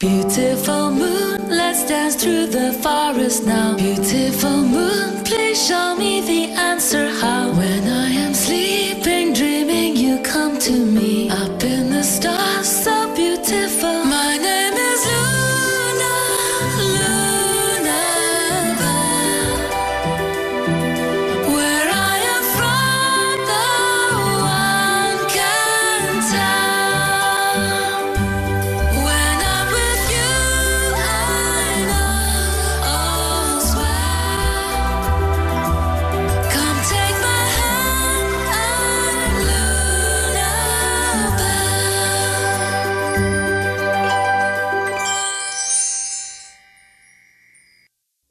Beautiful moon, let's dance through the forest now. Beautiful moon, please show me the answer how. When I am sleeping, dreaming, you come to me. Up in the stars, so beautiful. My name is Luna, Luna Bell. Where I am from, no one can tell. When I'm with you, I know all's well. Come take my hand, I'm Luna Bell.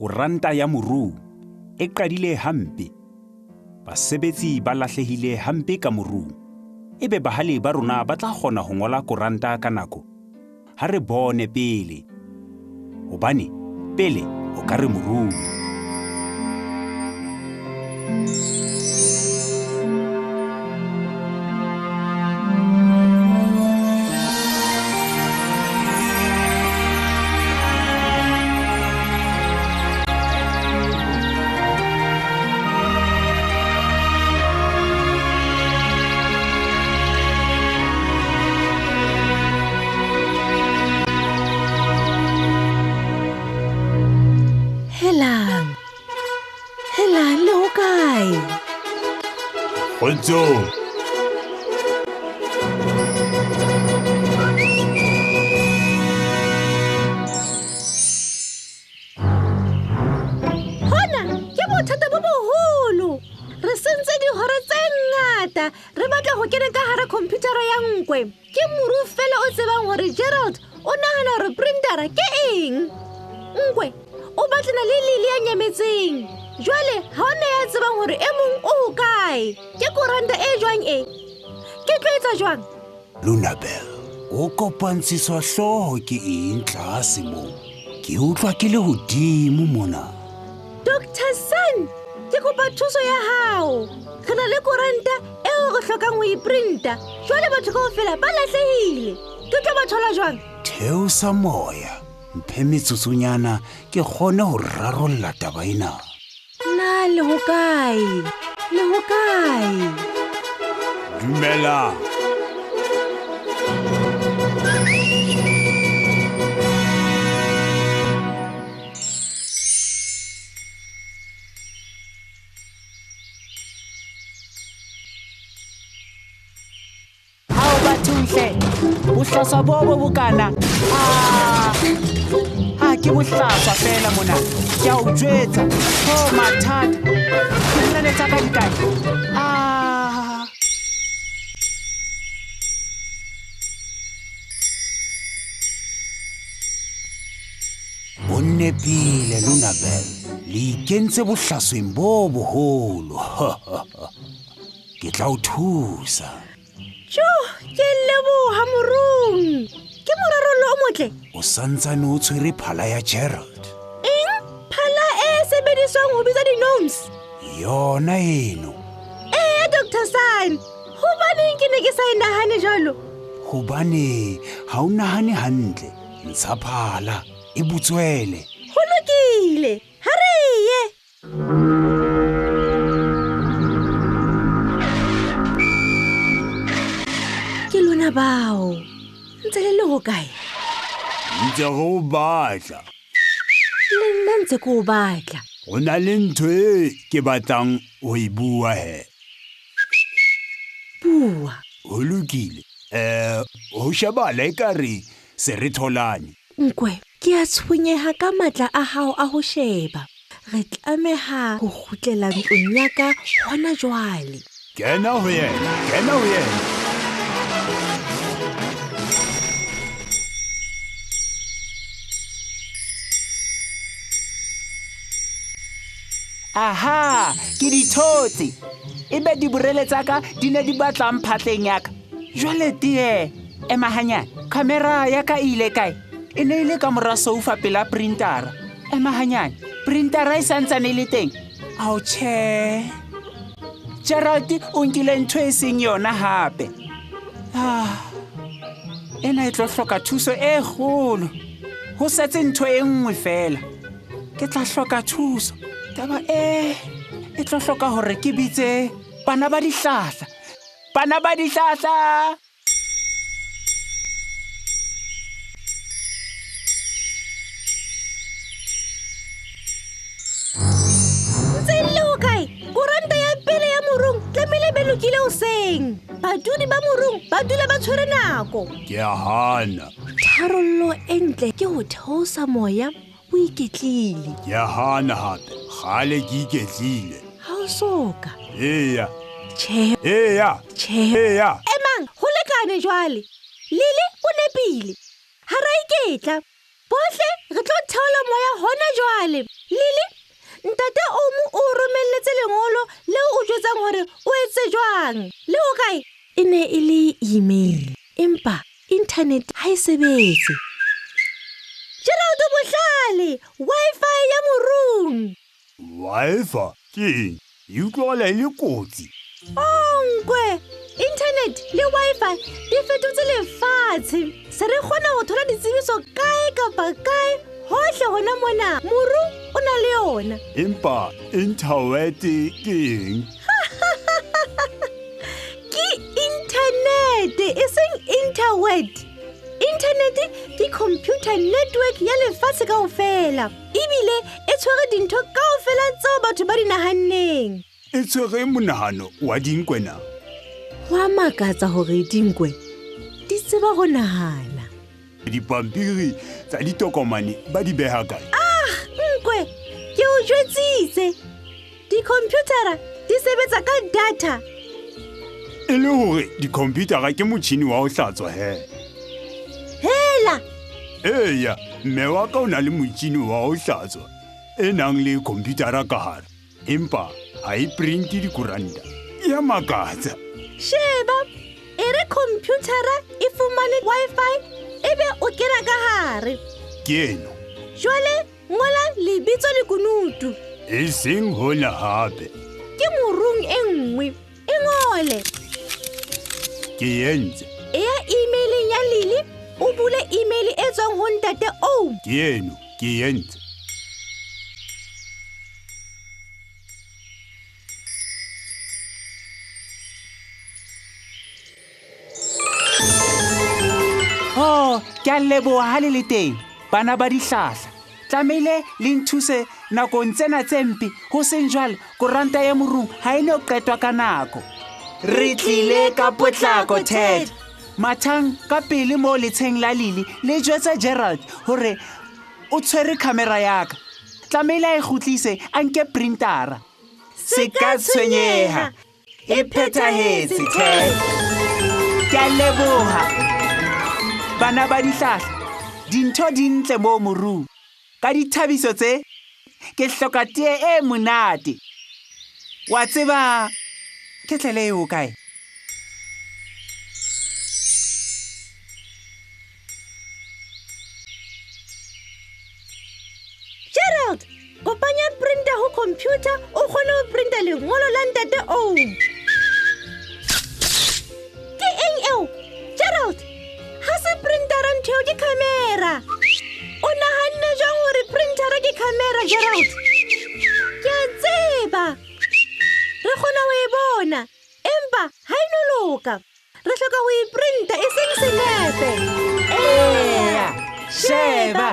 Koranta ya morung e qadile hampe. Basebetsi ba lahlehile hampe ka morung. Ebe bahale ba rona ba tla kgona ho ngola koranta ka nako. Ha re bone pele. Hobane pele o ka re morung. Helang. Helang, le hokae? Kgotsong. Hona ke bothata bo boholo. Re sentse dihora tse ngata re batla ho kena ka hara khomputara ya Nkwe. Ke moru fela o tsebang hore Gerald o nahana hore printera ke eng. Nkwe o batlana le Lily ya nyametseng. Jwale ha hona ya tsebang hore e mong o hokae. Ke koranta e jwang e? Ke tlo etsa jwang? Lunabel, o kopantshiswa hlooho ke eng tlase moo? Ke utlwa ke le hodimo mona. Dr. Sun, ke kopa thuso ya hao. Re na le koranta eo re hlokang ho e printa. Jwale batho kaofela ba lahlehile. Ke tlo ba thola jwang? Theosa moya. Mphe metsotsonyana ke kgone ho rarolla taba ena. Na le hokae? Le hokae? Dumelang. Hao bathong hle, bohlaswa bo bo bokana. Ah, ke bohlaswa fela mona. Ke a o jwetsa. Oh, mathata. Ke tsa ka di kae? Ah. O nepile Lunabel. Le ikentse bohlasweng bo boholo. Ke tla o thusa. Jo, ke leboha morung. Ke morarollo o motle. O santsane o tshwere phala ya Gerald. Eng? Phala e sebediswang ho bitsa di-gnomes? Yona eno. Ee, Dr. Sun. Hobaneng ke ne ke sa e nahane jwalo? Hobane ha o nahane hantle. Ntsha phala, e butswele. Ho lokile. Ha re ye. Ke lona bao. Ntse le le hokae? Ntse re o batla. Le nna ntse ke o batla. Ho na le ntho e ke batlang ho e bua he. Bua. Ho lokile. Ho shebahala ekare se re tholane. Nkwe, ke a tshwenyeha ka matla a hao a ho sheba. Re tlameha ho kgutlela ntlong ya ka hona jwale. Kena ho yena, kena ho yena. Aha, ke di thotse. Ebe diborele tsa ka di ne di batlang phatleng ya ka. Jwale tie, ema hanyane. Khamera ya ka e ile kae? E ne ile ka mora soufa pela printera. Ema hanyane. Printera e santsane e le teng. Ao tjhe. Gerald o nkile ntho e seng yona hape. Ah. Ena e tlo hloka thuso e kgolo. Ho setse ntho e nngwe fela. Ke tla hloka thuso. Taba e e tlo hloka hore ke bitse bana ba dihlahla. Bana ba dihlahla! Ntse e le hokae? Koranta ya pele ya morung tlamehile be lokile hoseng. Badudi ba morung ba dula ba tshwere nako. Ke a hana. Tharollo e ntle ke ho theosa moya o iketlile. Ke a hana hape. Kgale ke iketlile. Ha o soka. Eya. Tjhe. Eya. Tjhe. Eya. Emang, ho lekane jwale. Lili o nepile. Ha ra iketla. Bohle re tlo theola moya hona jwale. Lili, ntate Omo o romelletse lengolo leo o jwetsang hore o etse jwang. Le ho kae? E ne e le email, empa internet ha e sebetse. Gerald o bohlale, Wi-Fi ya morung. Wi-Fi ke eng? E utlwakala e le kotsi. Oh, nkwe, internet le Wi-Fi di fetotse lefatshe. Se re kgona ho thola ditsebiso kae kapa kae hohle hona mona. Moru o na le yona. Empa internet ke eng? Ke internet, e seng interword. Internet ke computer network ya lefatshe kaofela. Ebile e tshwere dintho kaofela tseo batho ba di nahanneng. E tshwere monahano wa dinkwe na? Ho a makatsa hore dinkwe di tseba ho nahana. Dipampiri tsa ditokomane ba di beha kae? Ah, nkwe, ke o jwetsitse. Dikhomputara di sebetsa ka data. E le hore dikhomputara ke motjhini wa ho hlatswa he. Hela! Eya, mme wa ka o na le motjhini wa ho hlatswa e nang le khomputara ka hare, empa ha e printe dikoranta. Ya makatsa. Sheba, e re khomputara e fumane Wi-Fi ebe o kena ka hare. Ke eno. Jwale ngola lebitso le kunutu. E seng hona hape. Ke morung e nngwe. E ngole. Ke entse. E ya emaileng ya Lili, o bule email e tswang ho ntate O. Ke eno, ke entse. Oh, ke a leboha ha le le teng, bana ba dihlahla. Tlamehile le nthuse nakong tsena tse mpe, ho seng jwalo koranta ya morung ha e no qetwa ka nako. Re tlile ka potlako, Ted. Mathang ka pele mo letsheng la Lili le jwetse Gerald hore o tshwere camera ya ka. Tlamehile a e kgutlise a nke printera. Se ka tshwenyeha. E phethahetse, Ted. Ke a leboha. Bana ba dihlahla, dintho di ntle moo morung. Ka dithabiso tse, ke hloka tee e monate. Wa tseba, ketlele e hokae? Gerald, kopanya printer ho computer o kgone ho printa lengolo la ntate O. Ke eng eo? Gerald, ha se printera ntho eo ke camera. O nahanne jwang hore printera ke camera, Gerald? Ke a tseba. Re kgona ho e bona, empa ha e no loka. Re hloka ho e printa e seng senepe. Eya, sheba.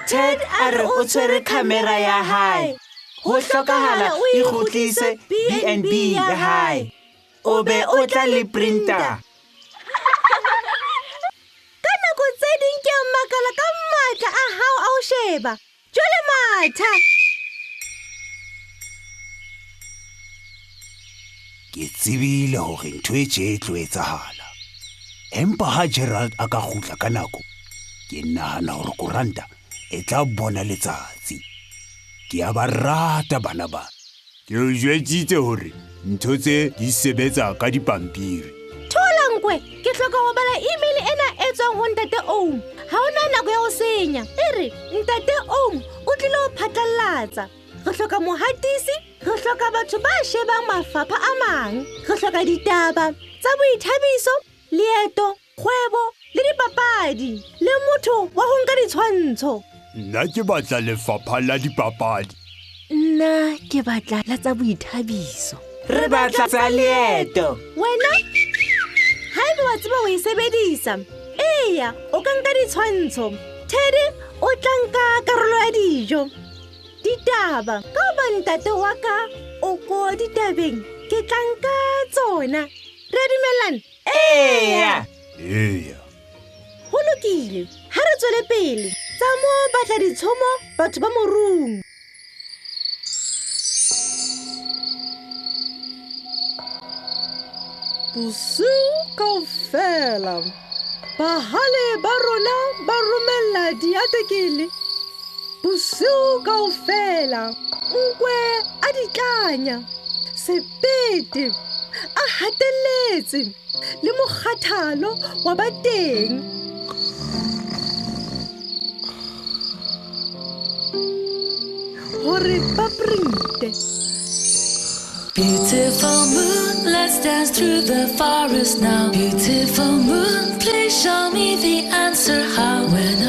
Ted a re o tshwere camera ya hae. Ho hlokahala o e kgutlise B&B ya hae. O be o tla le printer. Ka nako tse ding ke a makala ka matla a hao a ho sheba. Jwale matha. Ke tsebile hore ntho e tje e tlo etsahala. Empa ha Gerald a ka kgutla ka nako, ke nahana hore koranta e tla bona letsatsi. Ke a ba rata bana ba. Ke o jwetsitse hore ntho tse di sebetsa ka dipampiri. Thola nkwe, ke hloka ho bala email ena e tswang ho ntate Oom. Ha hona nako ya ho senya. E re, ntate Oom o tlile ho phatlalatsa. Re hloka mohatisi, re hloka batho ba shebang mafapha a mang. Re hloka ditaba tsa boithabiso, leeto, kgwebo le dipapadi le motho wa go nka ditshwantsho. Nna ke batla lefapha la dipapadi. Nna ke batla la tsa boithabiso. Re batla tsa leeto. Wena haebe wa tseba ho e sebedisa, eya, o ka nka ditshwantsho. Teddy o tla nka karolo ya dijo. Ditaba, ka hoba ntate wa ka o ko ditabeng, ke tla nka tsona. Re a dumellana? Eya. Eya. Ho lokile, ha re tswele pele. Tsa mo batla ditshomo batho ba morung. Bosiu kaofela bahale ba rona ba romella diatekele. Bosiu kaofela nkwe a di tlanya, sebete a hatelletse le mokgathalo wa ba teng. Hore ba printe. Beautiful moon, let's dance through the forest now. Beautiful moon, please show me the answer how. When